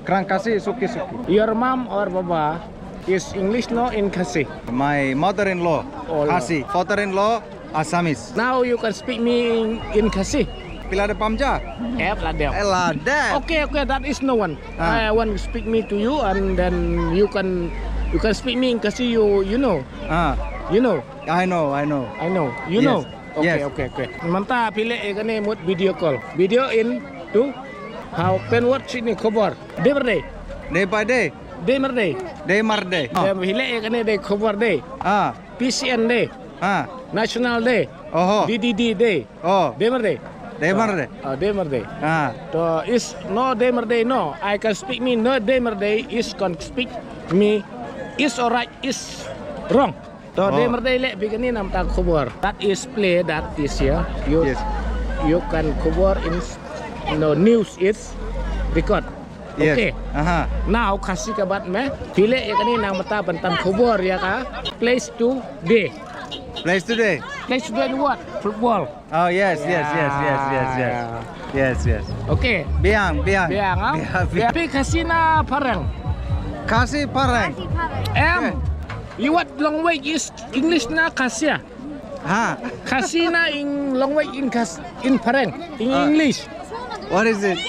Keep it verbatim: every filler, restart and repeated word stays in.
Krang Khasi suki suki. Your mom or baba is English, no, in Khasi? My mother-in-law, oh, Khasi. Father-in-law, Assamese. Now you can speak me in, in Khasi. Phi la dep pom ja? Eh, la dep. Eh, la dep. Okay, okay, that is no one. Ah. I want to speak me to you, and then you can, you can speak me in Khasi. You, you know. Ah. You know. I know, I know. I know. You, yes, know. Okay, yes. Okay, okay. Mynta phi leh ïa kane mut video call. Video in to. How pen wat sini khubor. Dei mar dei. Day by day. Dei mar dei. Day mar dei. Ah. Dei phi leh ïa kane dei khubor dei. Ah. P C N dei. Ah. National Day. Oho. D D D Day. Oh. Dei mar dei. Dei mar dei. Ah, dei mar dei. Ah. To is no dei mar dei, no. I can speak me no dei mar dei, is can speak me is alright, is wrong. To dei mar dei leh bikini nam ta khubor. That is play, that is here. You, yes, you can khubor in s-, no, news is record. Yes. Okay. Aha. Now Khasi ka bat me. Phi leh ïa kane nam ta ban tan khubor ïa ka. Place today. Place today. Place today what? Football. Oh, yes, yes, yes, yes, yes, yes. Yeah. Yes, yes. Okay. Biang, biang. Biang, ah? Biang, biang. Biang. Phi Khasi na Phareng? Khasi Phareng. Em. Okay. You what language is English na Khasi? Ha? Khasi na in language in Khas-, in Phareng, in, ah, English. What is it?